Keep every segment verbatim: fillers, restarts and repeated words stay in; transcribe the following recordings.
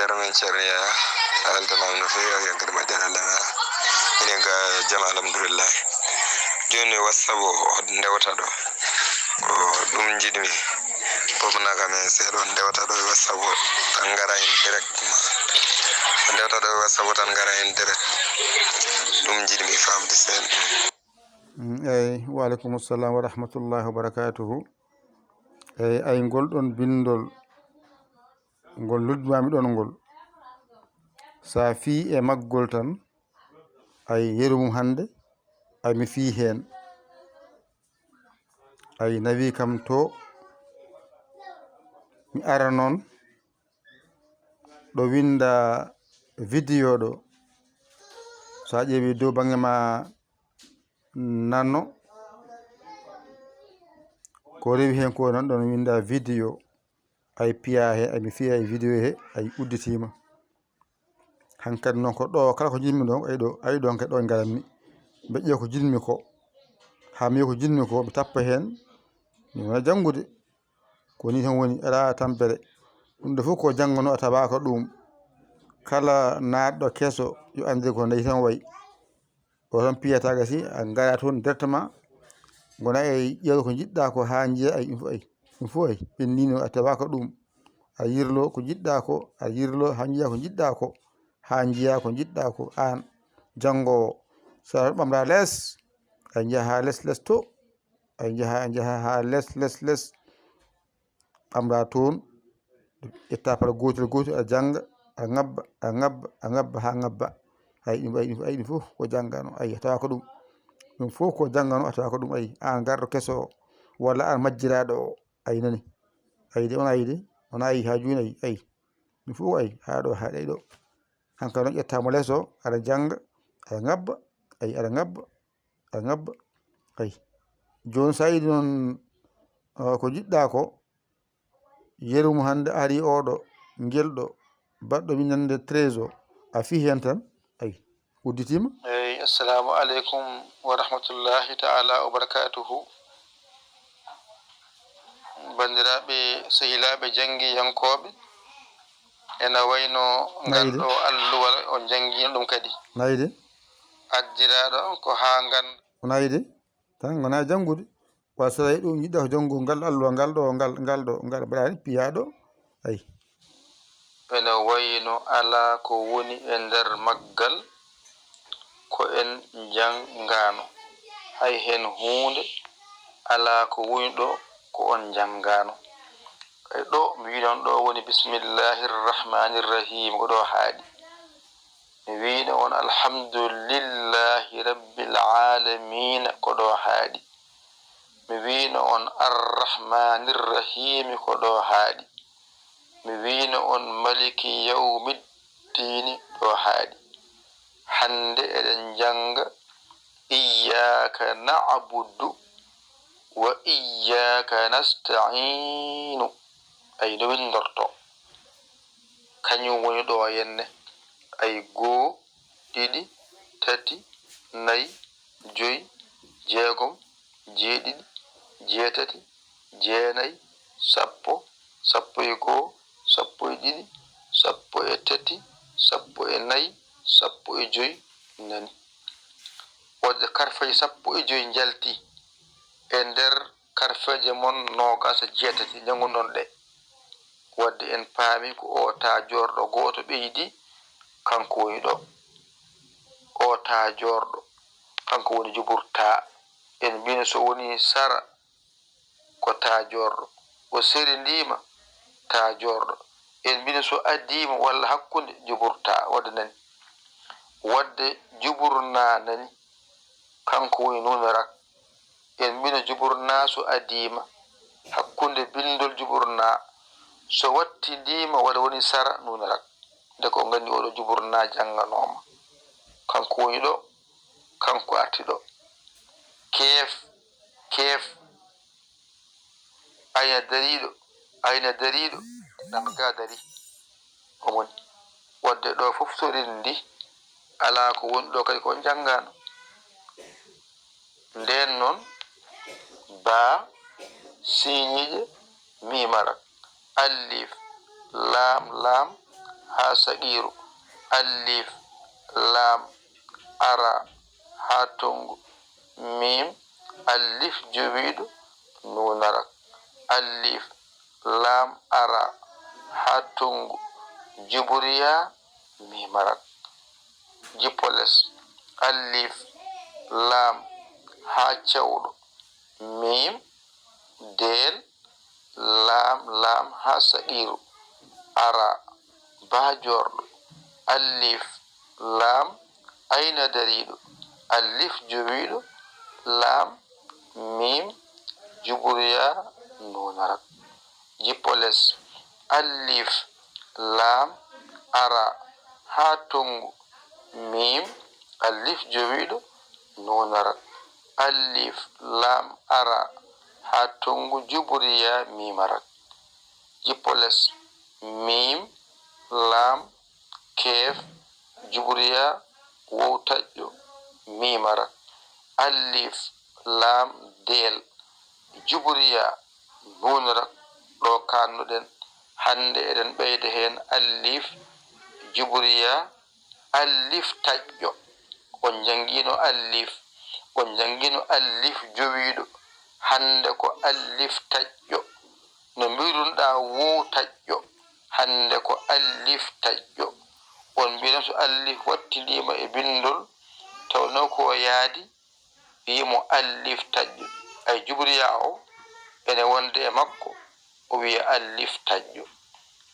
Ceerno men Ceerno Yaya, a weltanaama no feewi, a weltanaama e denndaangal. Minen ga jam, alhamdulillah. Jooni WhatsApp o ndewta ɗo, ko ɗum njiɗmi. Popnaa kam en seeɗa, on ndewta ɗo e WhatsApp o, tan ngara en directement. On ndewta ɗo e WhatsApp o, tan ngara en direct. Ɗum njiɗmi faamde seeɗa. Mm, eey, wa aleykum salam wa rahmatullahi wa barakatuhu. Eey, ay ngol ɗon binndol, ngol luddmaami ɗon ngol. So a fii e maggol tan, ay yeru mum hannde, ay mi fii heen. Ay nawi kam to, mi ara noon, ɗo winnda vidéo ɗo. So a ƴeewi dow bannge ma nano, ko rewi heen ko noon ɗon winnda vidéo. Ay piya he, ay mi fiya e vidéo he, ay udditiima. Hankadi noon ko ɗo kala ko njiɗmi ɗon, ay ɗo, ay ɗon kadi ɗo ngarammi. Mbeƴƴo ko njiɗmi ko. Haa mi ko njiɗmi ko, mi tappa heen. Mi wona janngude. Ko nii tan woni, alaa tampere. Ɗum ɗo fof ko jannganoo, a tawaaka ɗum. Kala naatɗo keso, yo anndir ko ndey tan wayi. O tan piyata gasi, a ngara toon directement. Ngona e ƴeewa ko njiɗɗa ko haa njiya ay, ɗum fof ay. Ɗum fof ay. Ɓennino a tawaaka ɗum. A yirlo ko njiɗɗa ko, a yirlo haa njiya ko njiɗɗa ko. Haa njiya ko njiɗɗa ko aan janngoowo. So a ɓamra les, a njaha haa les les to. A njaha, a njaha haa les, les, les. Ɓamra toon, ƴetta par gootel gootel, a jannga, a ŋabba, a ŋabba, a ŋabba haa ŋabba. Ay, ɗum, ay, ɗum, ay, ɗum fof ko janngano. Ay, a tawa ko ɗum. Ɗum fof ko janngano, a tawa ko ɗum. Ay, aan garɗo keso o, walla aan majjiraaɗo o, ay nani. Ay de, on ay de, on ay haa jooni ay, ay. Ɗum fof ay, haa ɗo, haa ɗay ɗo. Hankadi noon ƴettaama les o, aɗa jannga, aɗa ŋabba, ay, aɗa ŋabba, aɗa ŋabba. Ay. Jooni so a yiɗi noon, ah, ko njiɗɗa ko, yeru mo hannde ari oɗo, ngel ɗo, baɗɗo winndannde treize o, a fii heen tan, ay, udditiima. Eey, assalamu aleykum wa rahmatullahi taala wa barakatuhu. Banndiraaɓe, sehilaaɓe, janngiyankooɓe, ena wayno ngal Nayde. Ɗo alluwal, on njanngiino ɗum kadi. Nayde. Addiraaɗo ko haa ngan. Ko nayde. Tan ngonaa janngude. Wa so tawi ɗum njiɗɗa ko janngu ngal alluwa, ngal ɗo, ngal, ngal ɗo, ngal mbaɗaani piyaaɗo. Ay. Ene wayno alaa ko woni e nder maggal ko en njanngaano. Hay heen huunde alaa ko woni ɗo ko on njanngaano. Kay ɗo mi wiyi noon ɗo woni bismillahi rrahmani rrahim, ko ɗo haaɗi. Mi wiyno on alhamdulillahi rabbil alamina, ko ɗo haaɗi. Mi wiyno on arrahmani rrahimi, ko ɗo haaɗi. Mi wiyno on maliki yawmiddini, ɗo haaɗi. Hannde eɗen njannga iyyaka na'budu wa iyyaka nasta'inu. Ay, no winndorto. Kañum woni ɗo henne. Ay, goo, ɗiɗi, tati, nayi, joyi, jeegom, jeeɗiɗi, jeetati, jeenayi, sappo, sappo e goo, sappo e ɗiɗi, sappo e tati, sappo e nayi, sappo e joyi, nani. Waɗde karfeeje sappo e joyi njalti e nder karfeeje mon noogaas e jeetati, njannguɗon ɗe. Waɗde en paami ko o taajorɗo gooto ɓeydi, kanko woni ɗo. O taajorɗo, kanko woni jubur taa. En mbino so woni sara, ko taajorɗo. O serindiima, taajorɗo. En mbino so adiima walla hakkunde, jubur taa. Waɗde nani. Waɗde jubur naa nani. Kanko woni nuune rak. En mbino jubur naa so adiima, hakkunde binndol jubur naa, so wattindiima walla woni sara nuune rak. Nde ko nganndi oɗo jubur naa jannganooma. Kanko woni ɗo, kanko arti ɗo. Keef, keef, ayna dariiɗo, ayna dariiɗo, ɗam ga dari. Omoni. Waɗde ɗo fof so renndi, alaa ko woni ɗo kadi ko on njanngaano. Ndeen noon, baa, siiñiije, miim arak, alif, laam, laam, haa saqiiru, alif, laam, ara, haa tonngu, miim, alif jowiiɗo, nuunarak, alif, laam, ara, haa tonngu, juburiya, miimarak. Jippo les, alif, laam, haa cewɗo, miim, deel, laam, laam, haa saqiiru, ara, baa joorɗo, alif, laam, ayna dariiɗo, alif jowiiɗo, laam, miim, juburiya, nuunarak. Jippo les, alif, laam, ara, haa tonngu, miim, alif jowiiɗo, nuunarak, alif, laam, ara, haa tonngu, juburiya, miimarak. Jippo les, miim, laam, keef, juburiya, wow taƴƴo, miimarak, alif, laam, deel, juburiya, nuunarak. Ɗo kaannuɗen hannde, eɗen ɓeyda heen alif, juburiya, alif taƴƴo. On njanngiino alif, on njanngiino alif jowiiɗo. Hannde ko alif taƴƴo. No mbiirunoɗaa wow taƴƴo, hannde ko alif taƴƴo. On mbiiran so alif wattindiima e binndol, tawnoo ko yaadi, wiyi mo alif taƴƴo. Ay juburiya o ene wonde e makko, o wiya alif taƴƴo.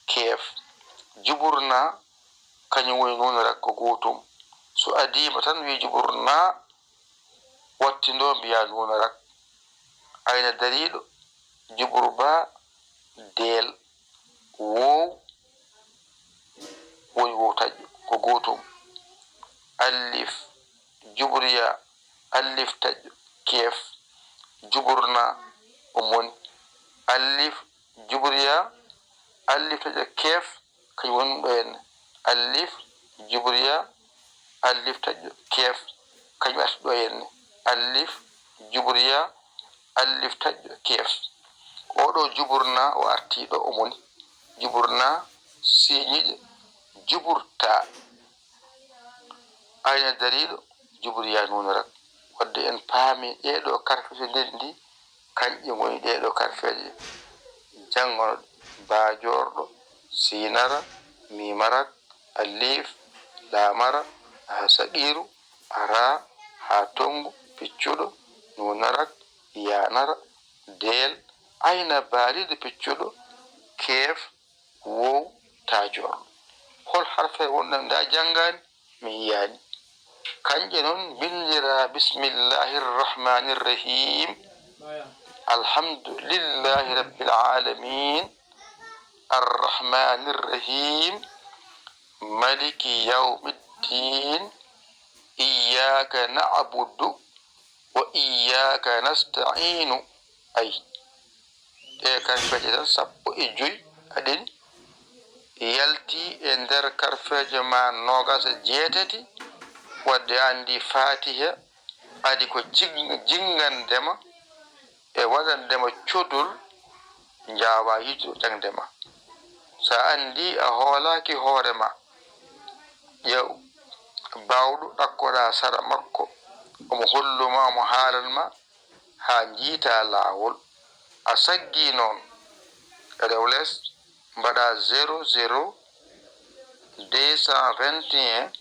Keef, juburna, kañum woni nuunarak ko gootum. So adiima tan wiyi juburna, wattindo mbiya nuunarak. Ayna dariiɗo, jubur baa, deel, woow, woni woow taƴƴo, ko gootum. Alif, juburiya, alif taƴƴo, keef, juburna, o moni. Alif, juburiya, alif taƴƴo, keef, kañum woni ɗo henne. Alif, juburiya, alif taƴƴo, keef, kañum arti ɗo henne. Alif, juburiya, alif taƴƴo, keef. Oɗo juburna, o arti ɗo, o moni. Juburna, siiñiiɗe, juburta. Ayna dariiɗo, juburiya nuunarak. Wadde en paami ɗee ɗo karfeeje ndenndi, kanƴe ngoni ɗee ɗo karfeeje. Janngono ɗe, baa joorɗo, siinara, miimarak, alif, laamara, haa saqiiru, ara, haa tonngu, piccuɗo, nuunarak, yaanara, deel, ayna baaliiɗo piccuɗo, keef, woow, taa joorɗo. Hol harfeere wonɗan ndaa janngaani? Mi yiyaani. Kanƴe noon mbinndiraa bismillahi rrahmani rrahim. Alhamdulillahi rabbil alamin. Arrahmani rrahim. Maliki yawmi ddin. Iyyaka na'budu wa iyyaka nasta'inu. Ay. Ɗe karfeeje tan sappo e joy aɗen yalti e nder karfeeje ma noogas e jeetati, wadde a anndi Faatiha adi ko jing-, jinngande ma e waɗande ma codol, njaawaa yiɗde jaŋde ma. So a anndi a hoolaaki hoore ma, ƴeew baawɗo ɗakkoɗaa sara makko, omo hollu ma, omo haalan ma, haa njiita laawol. A saggii noon, rew les, mbaɗa zéro zéro deux cent vingt et un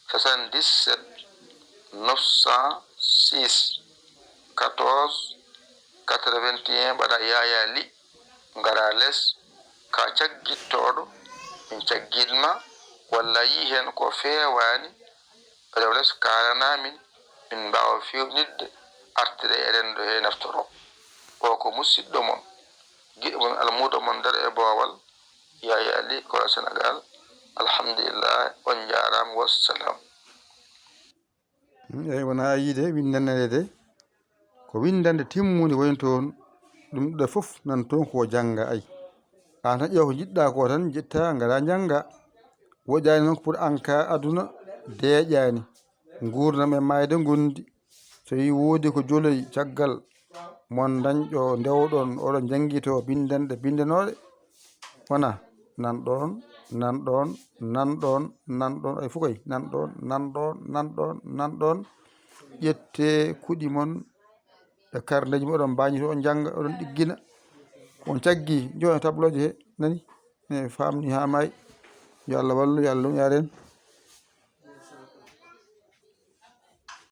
soixante-dix-sept neuf cent six quatorze quatre-vingt-un, mbaɗa Yaya Ly, ngara les, ka caggittooɗo, min caggit ma, walla a yii heen ko feewaani, rew les kaalana min, min mbaawa feewnitde, artira e renndo hee naftoro. O ko musiɗɗo mon, giɗo mon, almuudo mon nder e boowal, Yaya Ly, Kolo Senegaal. Alhamdulillah, on njaaraama, wassalam. Hmm, eyi, wonaa yiide winndannde nde de. Ko winndannde timmunde woni toon, ɗum ɗo fof nan toon ko jannga, ay. Aan tan ƴeew ko njiɗɗaa ko tan, njettaa, ngaraa njanngaa. Woƴaani noon ko pour aan ka aduna deeƴaani. Nguurndam e maayde ngondi. So yii woodi ko joloyi caggal mon dañɗo ndewɗon, oɗon njanngitoo binndanɗe binndanooɗe, wona nan ɗoon Nan ɗon, nan ɗon, nan ɗon, ay fukoy, nan ɗon, nan ɗon, nan ɗon, nan ɗon. Ƴette kuɗi mon e karneji moɗon mbañi to, on njannga, oɗon ɗiggina. On caggi, jooni tableau ji he, nani? Ne famni haa maayi. Yo Allah wallu, yo Allah luñaren.